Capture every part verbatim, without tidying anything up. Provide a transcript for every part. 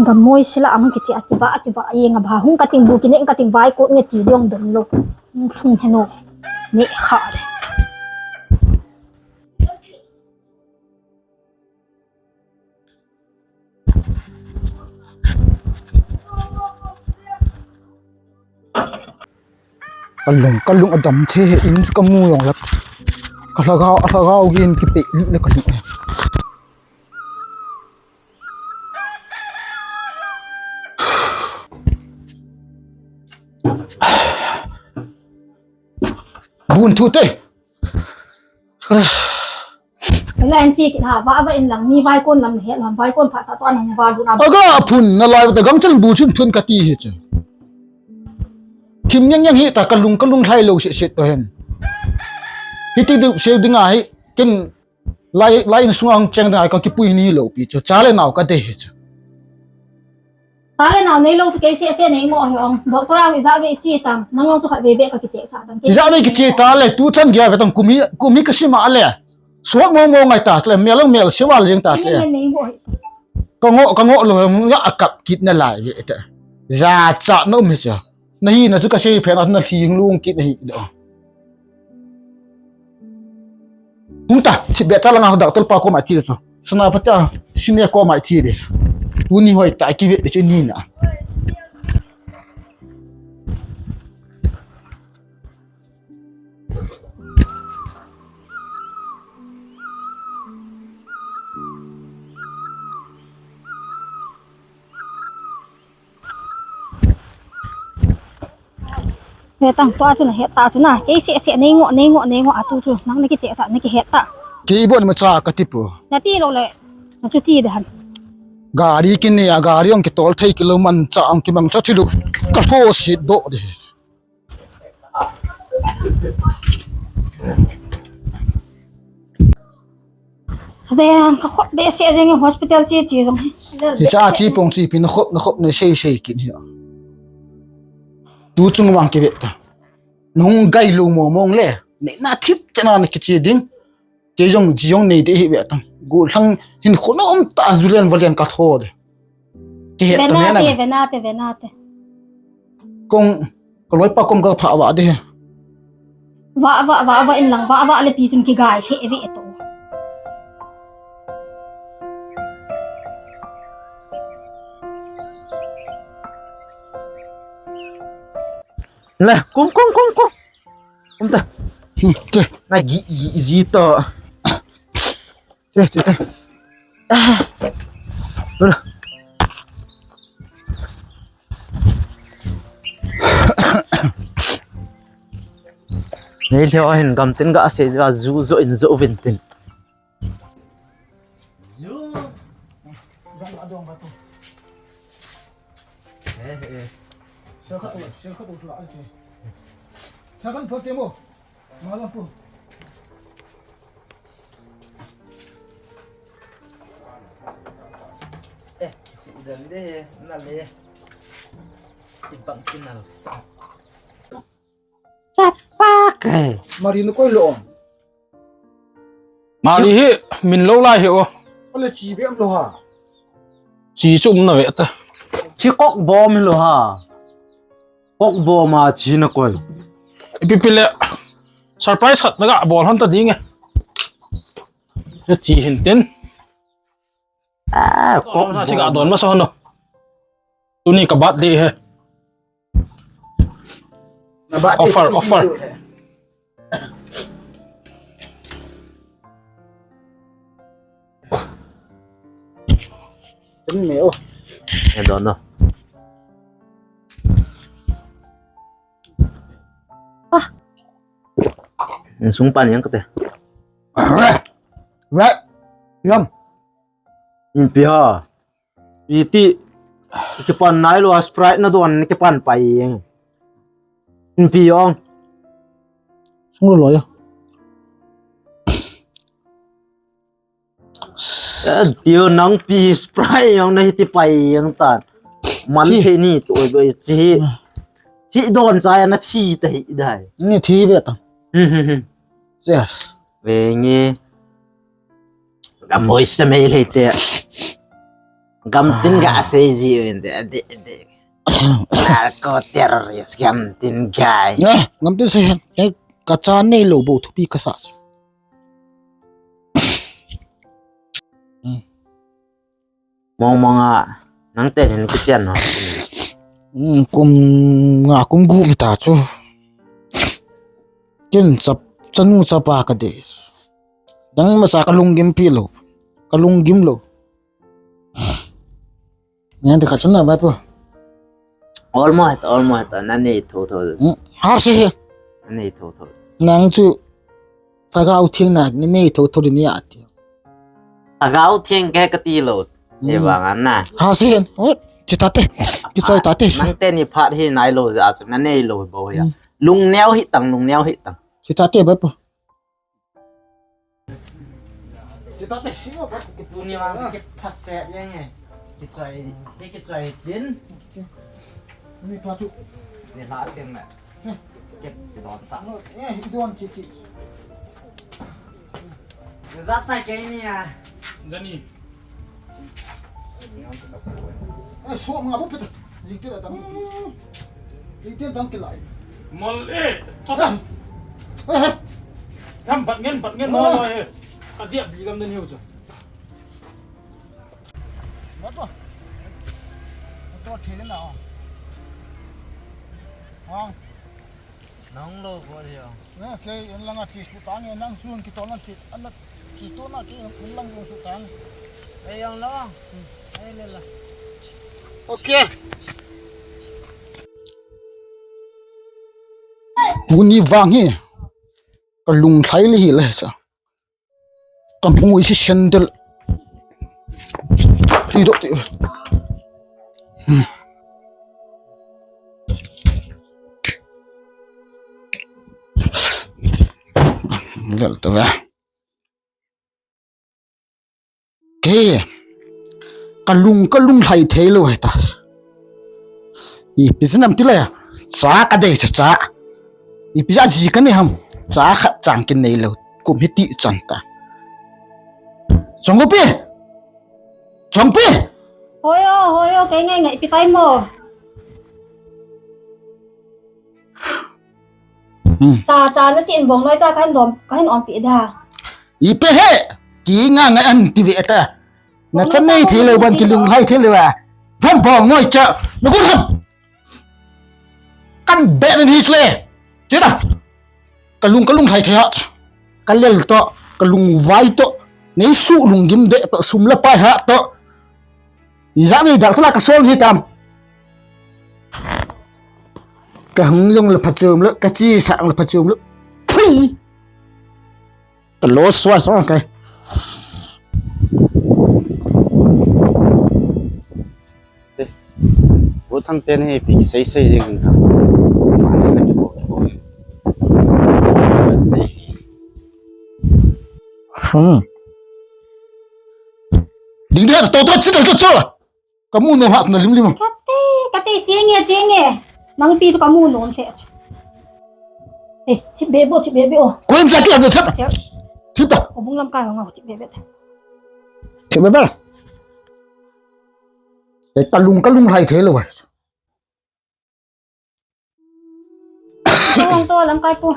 Gamoi sila ang kiti akiva, akiva, eng abha, hung kating bu kine, kating vai ko nge ti diong don lo. Hung thung heno. Ne kha le. Kalung, kalung adam the he in chu kamu jong la. Kalhagao, alhagao gin kipe li le kalung e. Bun thu te. Ela en chi kit ha, va, va in lang, mi vai kon lam he lam, vai kon phat ta to an hung va lu na. Aga phun na lai ta gangchal bu chun thun kati hi chu. Thim nyang nyang hi ta kalung, kalung lhai lo se se to hen. Hiti du se ding a hi, kin lai, lai in sunga hung cheng ding a hi kakipui ni lo pi chu. Cha le nao kadei hi chu. Tale nao neilou chu kei seh seh nei ngoh hi ong. Doctor a ijat ve chi tang. Nang jong chu khat ve be ka kicheh sah tang. Ijat ve kicheh ta le tu chan gei ve tang kumi, kumi ka sima le. Suat mo mo ngai ta le mel mel sival jeng ta le. Nei ngoh hi. Ka ngoh, ka ngoh lou ya a kap kit na lai ve ta. Ja cha na um hi cha. Na hi na chu ka sei phen a na thing lung kit na hi do. Hung ta, chi be cha langa doctor pa koma chi chu. Sana pa ta, sine koma chi de. Tuni hoi ta, ki ve chu ni na. He tang tua chu na he ta chu na. Kei seh seh nei ngoh, nei ngoh, nei ngoh a tu chu. Nang na kicheh sah, na kihet ta. Kei bon ma cha ka ti pu. Na ti lou le. Na chu ti de han. Gari kin ne a gari ong kitol thei kilou man cha ong kimang cha thi lu. Ka pho si do de. Aden, ka khop behseh jeng e hospital che che jong. Hicha chi pong chi pi na khop, na khop na sei sei kin hi. Tu chung vang kivet ta. Nung gai lo mo mong le. Nei na thip chana na kichi ding. Kei jong ji jong nei de hi ve tang. Gu thlang hin kho na um ta julen valen ka tho de. Kihet ta me na. Venate, venate, venate. Kong Ka loi pa kom ka pha va de. Va, va, va, va in lang, va, va le pi chun kigai se ve to. Le, kom, kom, kom, kom. Kom ta. Hmm, te. Na gi, gi, gi to. Te, te, te. Ah. Ula. Nei lheo hin gam tin ga sei jiu a ju jo in jo vin tin. Ju. Eh, eh. Sel khat u, sel khat u la ai ti. Sel khat u te mo. Ma la pu. Eh, dan de, na le. Ti bang ti na sa. Chapa kai. Mari nu koi lo. Mari hi min lo lai hi o. Ale chi be am lo ha. Chi chu um na ve ta. Chi kok bom hi lo ha. Kok bom a chi na koi. Ipi pi le surprise khat na ga bol hon ta ding e. Chi hin tin. Ah, kok sa chi ga don ma sa hon. Tuni ka birthday he. Na birthday offer, offer. Tun me o. Ya don no. Ah. Sung pan yang kate. Rat. Yum. Impi ha. Iti, kipan nai lo, Sprite na don, kipan pai eng. Impi ong. Sung lo lo ya. Eh, tio nang pi Sprite ong na hiti pai eng tan. Man thi. Thi ni tu oi oi chi. Chi don cha ya na chi ta hi dai. Ni thi ve ta. Hmm, hmm, hmm. Yes. Ve nge. Ka moi sa mei le te. Gamtin ga asei ji uvinte, ade, ade. Narco terrorist, gamtin ga. Eh, gamtin sei hen. Eh, kacha neilou bou thupi kasa. Mong mong a, nang te hin kichen no. Hmm, kum nga kum gup hita chu. Ken chap, chanu chapa kadei. Dang masa kalung gimpi lou. Kalung gim lou. Nang te khat chun na bai po. Almost, almost, nanei thotho. Hmm, ha se he. Nanei thotho. Nang chu Lhagao Theng na, nanei thotho ding ahi ati. Lhagao Theng kei kati lou. Hmm. Evang ana. Ha se he. Oh, chi tate. Kichoi tate. Nang teni phat hi nailou ja chu, nanei lou bou ya. Hmm. Lungneo hitang, lungneo hitang. Chi tate bai po. Tuni vang kiphaset jeng e. Kichoi, chi kichoi din. Ni pa tu. Ni la teng le. Kep kidon ta. Eh, i don chi chi. Ni jat na kei ni a. Jani. Eh, so nga bu pita. Jingte la dang. Jingte dang kilai. Mol e, chota. Eh, eh. Gam bat ngen, bat ngen, eh. Mol e. Kajia bi gam den hiu chu. Bat ba. To thele na. Wang. Nang lo ko dia. Na, kei en langa thi su tang e, nang sun kitol na thi, ana thi to na kei en lang jong su tang. Ei, ang lo. Ei, le la. Okay. Tuni vang hi. Kalung lhai le hi le sa. Kamu isi sandal. Ti do ti. Hmm. Gal to ve. Ke. Kalung, kalung lhai thei lou hai ta. Ipi jeh ham ti le, cha kadei cha cha. Ipi jeh a ji kanei ham, cha khat chang kinei lou, kum hi ti chan ta. Chongpi! Chongpi! Hoi o, hoi o, kei ngai ngai ipi tai mo. Hmm. Cha, cha nati in bong noi cha kahin dom, kahin ompi da. Ipi he, ki nga ngai an ti ve ta. Na chan nei thei lou ban kilung lhai thei lou a. Tham bong noi cha, na gu tham. Kan be nin hi le. Che ta. Kalung, kalung lhai thei ha. Kalel to, kalung vai to. Nei su lung gim de to, sum le pai ha to. Ija mi dak sala kasol hi tam. Kahung jong le phachom le, kachi sa le phachom le. Phi. Ka lo sua sua kai. Te. Bo thang te ne pi sei sei jing ha. Ma se le ke bo. Hmm. Ding da to to chi da to. Kamu nom ha na lim lim. Kati, kati, ching e, ching e. Nang pi chu kamu nom the. Eh, chi be bo, chi be be o. Koim sa ki ha thap. Thip ta. O bung lam kai ho nga chi be be. Chi be be. Eh, kalung, kalung lhai thei lou. Tong to lam kai pu.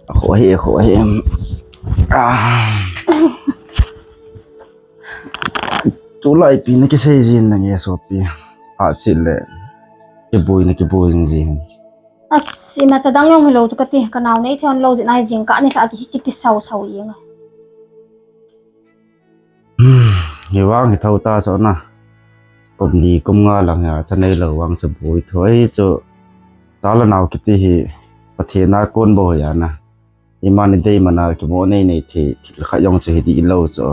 Ho he, ho he. Ah. Tulai pi na kisei jin na nge sopi. A si le. Kibui na kibui jin. Asi ma cha dang jong hilou tu kati. Ka nao nei thei lou jin ai jing ka ni sa ki kiti sau sau jing. Hmm, hi vang hi tho ta chu na. Kum li kum nga lang a cha nei lou vang chu boi tho ei chu. Cha le nao kiti hi Pathen a kon bou hi a na. Ima ni dei mana kimo nei nei thei thil khat jong chu hi di lou chu.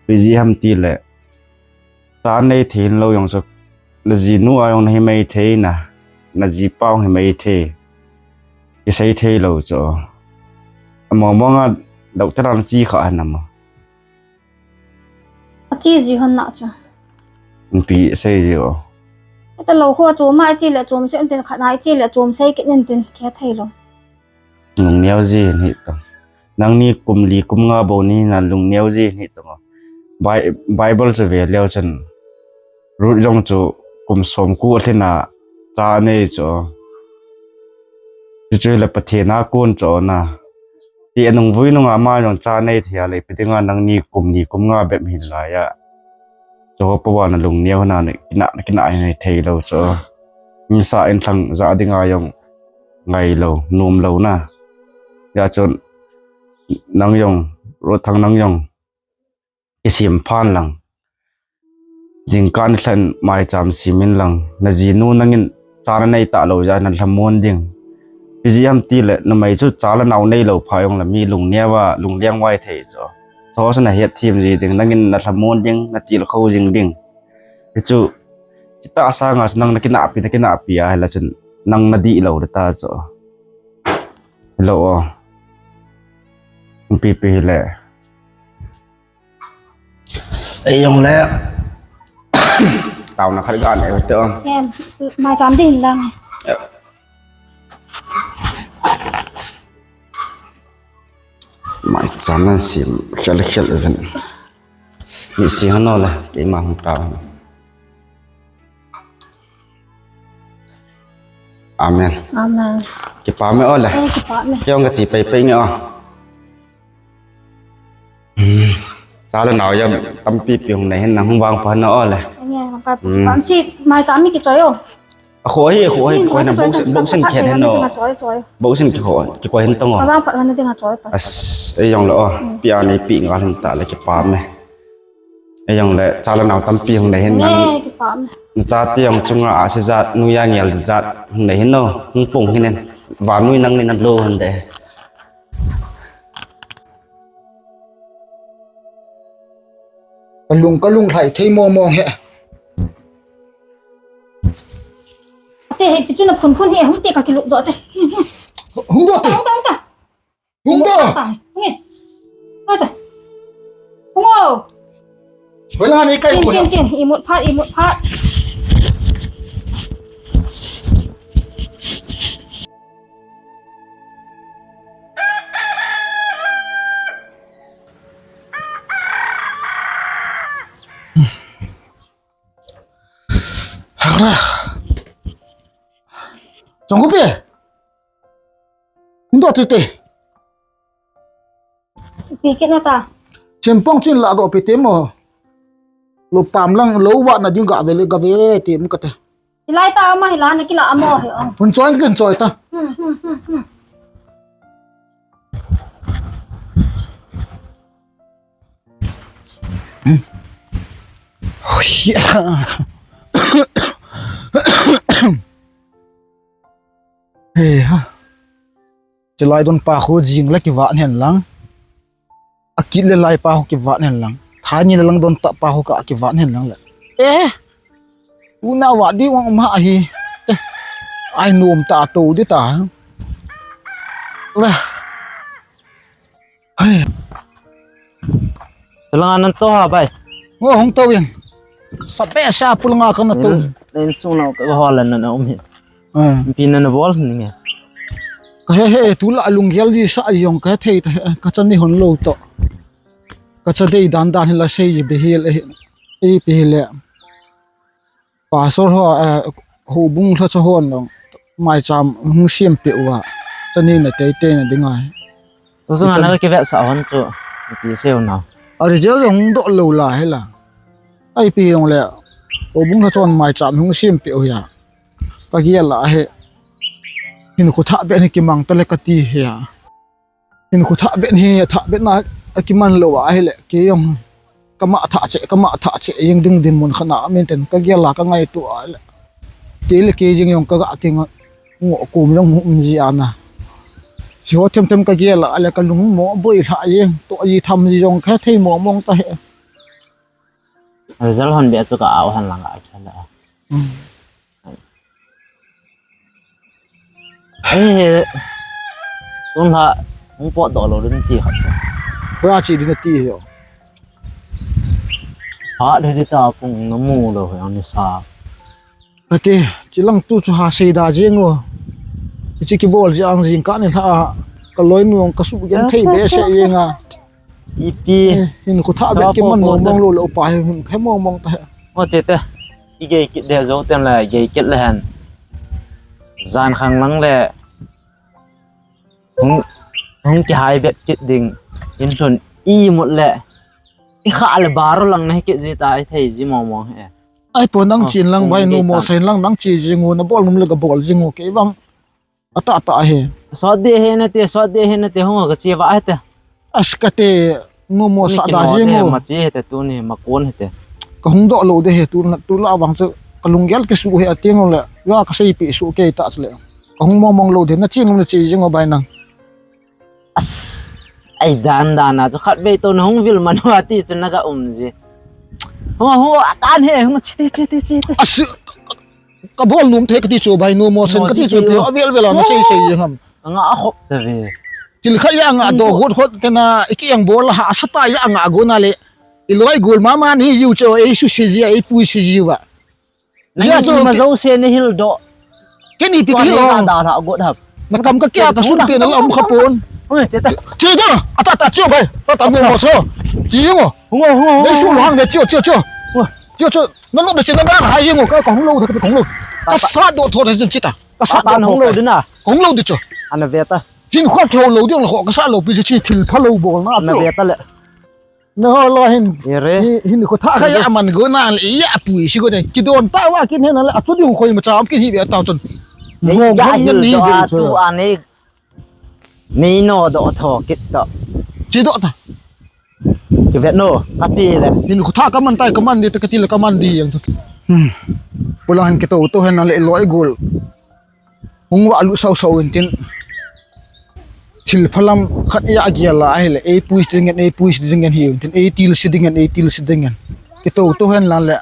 Pi ji ham ti le. Cha nei thei lou jong chu. Na ji nu a jong na hi mei thei na. Na ji pa jong hi mei thei. Kisei thei lou chu. Among mong a doctor an chi kha han ama. A chi ji hon na chu. Npi sei ji o. Ta lou kho chu ma chi le chom sei tin khat na chi le chom sei kit nin tin khe thei lou. Lungneo ji ni to. Nang ni kum li kum nga bou ni na lungneo ji ni to. Bi-, Bible chu ve leo chun. Ruth jong chu kum som ko alhin a cha anei chu. Chuchu le Pathen a kon chu na. Ti anung vui nunga ama jong cha nei thei a le ipi dinga nangni kum ni kum nga bep hin lai a. Chu ho pa wana lungneo na ne kina kina nei thei lou chu. Nisa in thang ja dinga jong ngai lou, nom lou na. Ya chun nang jong, Ruth Thang nang jong. Kisim phan lang. Jingkah nilhah in maicham simin lang. Na jinu nangin cha nanei talou jeh a na lhamon ding. Ipi jeh ham tile, numei chu cha le nao neilou pha jong le mi lungneo a, lungliang vai thei chu. Chu chu na het them ji ding, nangin na lhamon ding, na tilkhou jing ding. Hichu, chutah sanga chu nang na kinahpi, na kinahpi a, hila chun nang na dihlou ding ta chu. Hello, o. Ipi pi hile. Ei jong le. Taona khat ga nei te o. Em, maicham ding lang. Maicham nan sim khel khel ven. Mi si hano le, keima hung ta. Amen. Amen. Kipa me o le. Eh, kipa me. Kei jong kache pai pai nge o. Hmm. Cha le nao jam tampi pi hung nei hin nang hung vang pha na o le. Nge, ka Hmm. pam chi mai ta mi kichoi o. A kho hi, a kho hi, Hmm, kikoi na choi, boxing, choi, boxing choi, khen hin no. Choi, choi. Boxing kikoi, kikoi hin tong o. Ka vang pha na ding a choi pa. As, ei jong le o. Hmm. Pi a nei pi nga hin ta le kipa me. Ei jong le cha le nao tampi hung nei hin nang. Nge, kipa me. Na chate jong chunga a se jat, nuia ngel jat hung nei hin no, hung pung hin in. Vannoi nangin na lo hon de. Ka lung, ka lunglhai thei mong mong he. Ate he, pi chu na phun phun he, hung te ka kiluk doh te. Hung doh te. Hung ta, hung ta. Hung doh. Ta, nge. Ate. Hung o. Wala ni kai Chin, ko na. Chin, chin. Imut phat, imut phat. Hakra. Chong ko pe. Ndo tete. Pi kit na ta. Chempong chin la do pe te mo. Lo pam lang lo va na ding ga vele ga vele te mo kate. Hilai ta ama hila na kila amo he o. Hun choi kin choi ta. Hmm, hmm, hmm, hmm. Hmm. Hui. He ha. Chilai don pa khu jing la kivat hen lang. A kit le lai pa ho kivat hen lang. Thani le lang don ta pa ho ka kivat hen lang le. Eh. Una va di wang um ha hi. Eh. Ai nom ta to di ta. La. Hai. Chalanga nan to ha bai. Ngo hong to yen. Sa be sa pul nga ka na to. Nen sung na ka hol nan um hi. Ah. Pi na na bol ni nge. Ka he he tu la lung gel di sa yong ka thei ta he, ka chan ni hon lo to. Ka cha dei dan dan hi la sei be hi le. Ei pi hi le. Pastor ho, eh, ho bung thla cha hon long. Mai cham hung siam pe wa. Cha ni na tei tei na ding ai. Tu sung ana ki vet sa hon chu. Pi seu na. A result hung do lo la he la. Ai pi yong le. Ho bung thla chon mai cham hung siam pe u ya. Ka gel a he. Hin khu tha be ni ki mang ta le ka ti he ya. Hin khu tha be ni, tha be na a ki man lo a he le. Ki yong. Ka ma tha che, ka ma tha che, yeng ding din mun khana min ten ka gel a ka ngai tu a le. Ki le ki jing yong ka ga ki nga. Ngo kum yong um ji ana. Chi ho them them ka gel a le ka lung mo boi lha yeng. To yi tham ji yong ka thei mo mong ta he. Result hon be chu ka au han lang a khala. Hmm. Ei, tun la, hung pot doh lo ding ti khat. Hoi a chi ding ti hi o. Ha de de ta kung na mu lo yang ni sa. Ate, chi lang tu chu ha sei da jeng o. Chi ki bol ji ang jing ka ni la. Ka loi nu ka su gen thei be se jeng a. Ipi. Eh, hin khu tha be ki man mong mong lo lo pa hin khe mong mong ta he. O che te. I gei kit de jou ten le, gei kit le hen. Jan khang lang le. Hung, hung kihai bet kit ding. In lhun i mut le. I kha le baro lang na hi kit ji ta i thei ji mong mong he. Ai po nang chin lang bai nu mo sen lang nang chi ji ngu na bol num le ka bol ji ngu ke bang. Ata ata he. Sot de he na te, sot de he na te, hung ka chi va he te. As ka te, nu mo sa da jing o. Ma chi he te, tu ni ma kon he te. Ka hung doh lou de he, tu, tu la vang chu ka lunggel ke su he a ting le. Wa ka sei pi su ke ta le. Ka hung mong mong lou de, na chi nung na chi jing o bai nang. As, ai dan dan a chu khat vei to na hung vil man wa ti chu na ka um ji. Hung, hung, a tan he, hung chi ti, chi ti, chi ti. As, ka bol num the ka ti chu bai nu mo sen ka ti chu pi a vel vel a na sei sei jing ham. Nga a khop ta ve. Til kha ya nga do got khot te na i ki yang bol ha sa ta ya nga go na le. I loi gul mama ni yu cho ei su si ji ei pui si ji wa. Ya cho ma jo se ne hil do. Ke ni pi ki lo da la got hap. Na kam ka kya ka sun pe na la um kha pon. Oi che ta. Che da. Ata ta che bai. Ta ta mo mo so. Chi ngo. Ngo ngo. Nei su lo hang de che che che. Che che. Na lo de che na da ha ye ngo ka ka hung lo da ka hung lo. Ka sa do tho da che ta. Ka sa ta hung lo de na. Hung lo de cho. Ana ve ta. Hin kho tho lo de lo kho ka sa lo pi che thil tha lo bol na. Ana ve ta le. Na ho lo hin. Ere. Hin ko tha kha ya man go na ya pui si go de. Ki don ta wa kin hen la a tu di khoi ma cha am kin hi be ta chun. Nei ga hil do a tu a nei. Nei no do tho kit to. Chi do ta. Ki vet no ka chi le. Hin ko tha ka man tai ka man di ta ka ti le ka man di yang to. Hmm. Pula hin ki to to hen le loi gol. Hung va lu sau sau in tin. Thil phalam khat ya gel la ahile, ei pui si ding en, ei pui si ding en hi in tin, ei til si ding en, ei til si ding en. Ki to to hen lan le.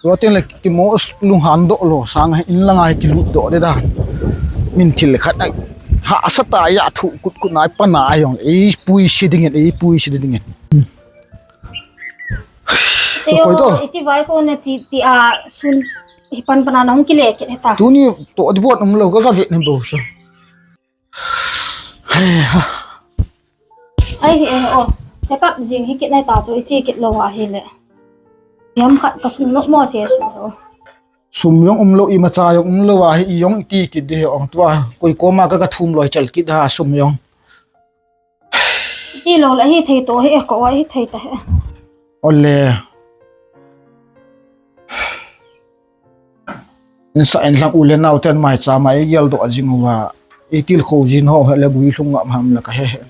Tua tin le ki mo lung han do lo sang in langa ki lut do de da. Min thil khat ai. Ha sa ta ya thu kut kut nai pa na ai yong, ei pui si ding en, ei pui si ding en. Teo, koi to. Iti vai ko na chi ti a sun hi pan pana nong kile kit heta. Tuni to di bon um lo ka ka vet ni bo so. Ai he o. Check up jing hi kit nai ta chu i chi kit lo a hi le. Yam khat ka sum lo mo se su ho. Sum yong um lo i ma cha yong um lo a hi i yong ti kit de he ong tua. Koi ko ma ka ka thum loi chal kit ha sum yong. Ti lo le hi thei to he ko wa hi thei ta he. Ole. Insa in lang u le nau ten mai cha mai gel do jing wa. I til kho jin ho he le gui lhung ngam ham la ka he he.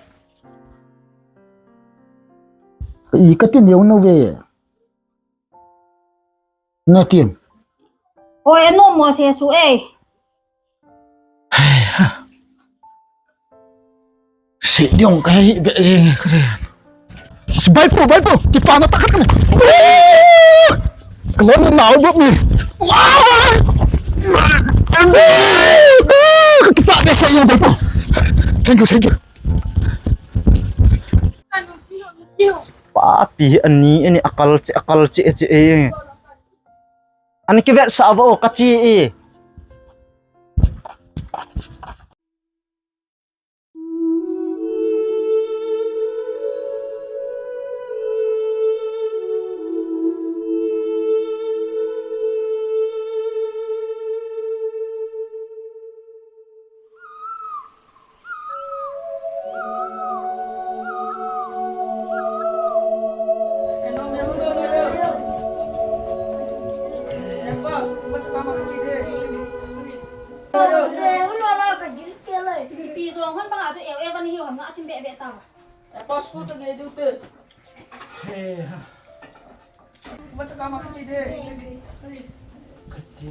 I ka tin yau no ve. Na tin. Oi, anu mo se su e. Se diong ka hi be jing kre. Si bai po, bai po. Ki pa na ta khat ka ni. Ka lo na nau bo mi. Ka ki ta de se yong bai po. Thank you, thank you. Papi ani ani akal che akal che che e. An kivet sa va o ka chi e. Pi jong hon banga chu eu eu ani hi hon nga thim be be ta. Passport nge ju te. He ha. Bacha kama kachi de. Kati.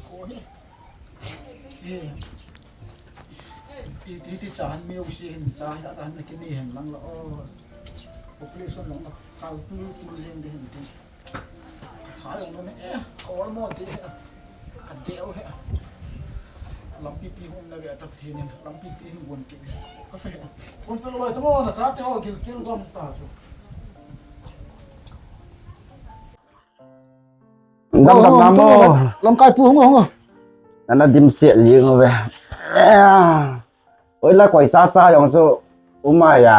Ko he. Ti ti ti chan mi u si hin sa ya tan na kini hin lang la o. Population lang la kal tu tu jing de hin ti. Tha jong lou ne, eh, kol mo ti he. Ka deu he. Lampi pi hung na ve ta Pathen in, lampi pi hung gon ki. Ka sa he. Kon pe loi to mo na ta te ho gil gil gom ta chu. Dam dam dam mo. Lamkai pu hung hung. Nana dim se jing ve. Oi la koi cha cha jong chu uma ya.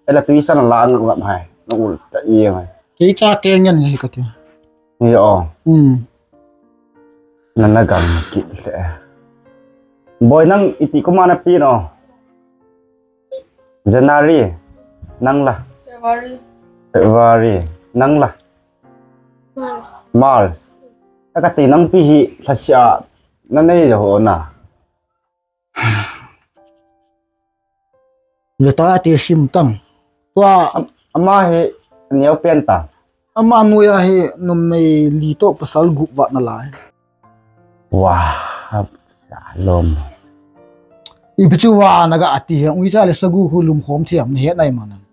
Ela tuisan la ngap ngap hai. Nong ul ta i ngai. Kei cha te ngen hi ka ti. Ni o. Hmm. Nana gam kit le. Boy, nang iti kum a napi no? January. Nang la? February. February. Nang la? March. March. Akati nang pi hi lhasia nanei jo ho na. Veta ati sim tang. Tua am-, ama hi neo pen ta. Ama noiya hi numei li to pasal gup vat nalai. Wah, salom. Ipi chu wa naga ati hi, uicha le sagu khu lum khom thiam nahet nai manan.